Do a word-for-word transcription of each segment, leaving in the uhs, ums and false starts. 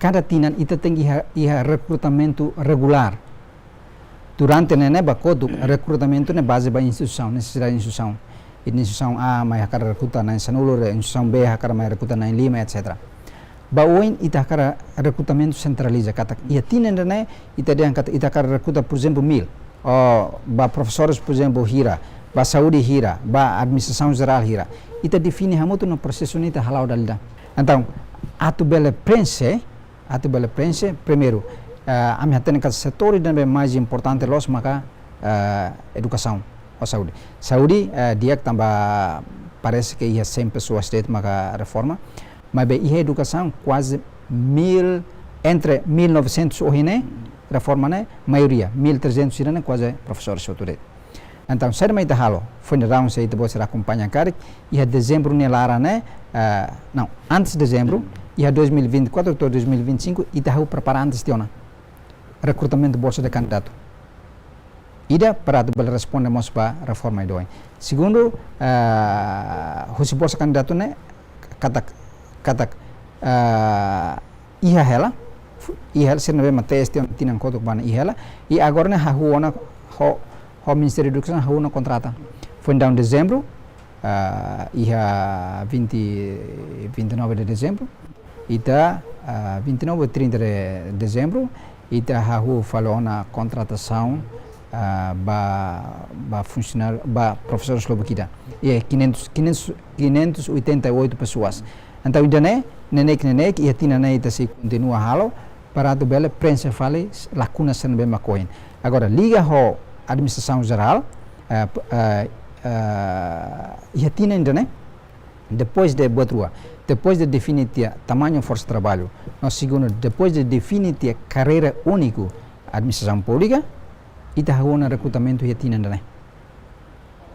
Kada tinan ita tenke iha, iha rekrutamentu regulár. Durante ne'e, ne'e ba kotuk, rekrutamentu ne'e baze ba instituisaun, nesesidade instituisaun. Ita instituisaun A mai hakarak rekruta na'in sanulu, re-, instituisaun B hakarak mai rekruta na'in lima, et cetera. Ba oin ita hakarak rekrutamentu sentraliza, katak iha tinan ida-ne'e ita dehan katak ita hakarak rekruta, por ezemplu, mil. Ou ba profesores, por ezemplu, hira, ba saúde hira, ba administrasaun jerál hira. Ita define hamutuk no prosesu ne'e ita hala'o dala ida. Entaun, atu bele preenxe, atu bele preenxe, primeiru, eh, ami hatene katak setór ida ne'ebé mais importante loos maka, eh, edukasaun ou saúde. Saúde, eh, di'ak tanba parese ke iha cem pessoas de'it maka reforma. Maibé iha edukasaun kuaze mil, entre mil novecentos ohin ne'e, reforma ne'e, maioria, mil trezentos sira-ne'e kuaze profesores hotu de'it. Entaun, saida mak ita halo, foin daudaun se ita-boot sira akompaña karik, iha dezembru nia laran ne'e, eh, não, antes dezembru, iha dois mil e vinte e quatro to'o dois mil e vinte e cinco, ita hahú prepara antes tiha ona rekrutamentu bolsa de kandidatu. Ida para atu bele responde mós ba reforma ida oin. Segundu, eh, husi bolsa kandidatu ne'e, katak, katak, eh, iha hela, fu-, iha hela, sira ne'ebé mak teste tinan kotuk ba ne'e iha hela, i agora ne'e hahú ona ho, ho Ministériu Edukasaun hahú ona kontrata. Foin daudaun dezembru, ah, iha vinte, vinte e nove de dezembro, ita, ah, vinte e nove ou trinta de dezembro, ita hahú fali ona kontratasaun, ah, ba, ba funsionáriu, ba profesores lubuk ida. E quinhentos, quinhentos, quinhentos e oitenta e oito pessoas. Entaun, ida-ne'e, neineik, neineik, iha tinan ne'e ita sei kontinua halo, para atu bele preenxe fali lakuna sira ne'ebé mak ohin. Agora, liga ho administrasaun jerál, eh, p-, eh, eh, iha tinan ida-ne'e, depois de buat rua, depois de define tiha tamañu forsa traballu, no segundu, depois de define tiha karreira úniku administrasaun públika, ita hahú ona rekrutamentu iha tinan ida-ne'e.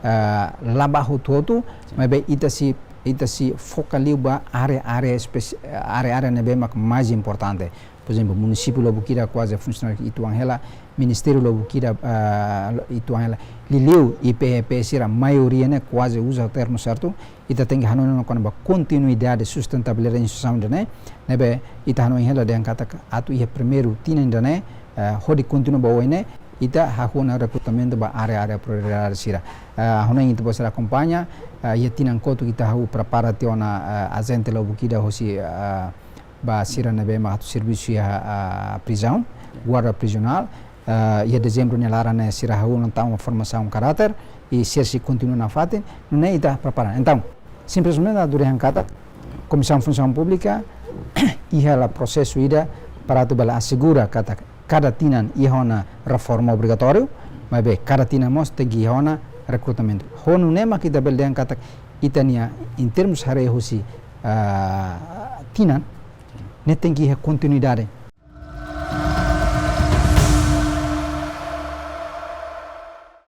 Ah, la ba hotu-hotu, maibé ita sei, ita sei foka liu ba área, área espesi-, área, área ne'ebé mak mais importante. Por ezemplu, munisípiu lubuk ida kuaze funsionáriu uitoan hela, ministériu lubuk ida, ah, uitoan hela. Liuliu I P P sira maioria ne'e kuaze, uza termu sertu, ita tenke hanoin ona kona-ba kontinuidade, sustentabilidade instituisaun ida-ne'e, ne'ebé ita hanoin hela dehan katak atu iha primeiru tinan ida-ne'e, eh, hodi kontinua ba oin ne'e, ita hahú ona rekrutamentu ba área-área prioridade sira. Eh, hanoin ita-boot sira akompaña, eh, iha tinan kotuk ita hahú prepara tiha ona, eh, ajente lubuk ida hosi, eh, ba sira ne'ebé mak atu servisu iha, eh, prizaun, guarda prizionál, eh, iha dezembru nia laran ne'e sira hahú ona tama formasaun karáter, i sira sei kontinua nafatin, nune'e ita prepara. Entaun, simplesmente atu dehan katak, Komisaun Funsaun Públika iha hela prosesu ida para atu bele asegura katak kada tinan iha ona reforma obrigatóriu, maibé kada tinan mós tenke iha ona rekrutamentu. Ho nune'e mak ita bele dehan katak ita-nia, em termos haree husi, ah, tinan, ne'e tenke iha kontinuidade.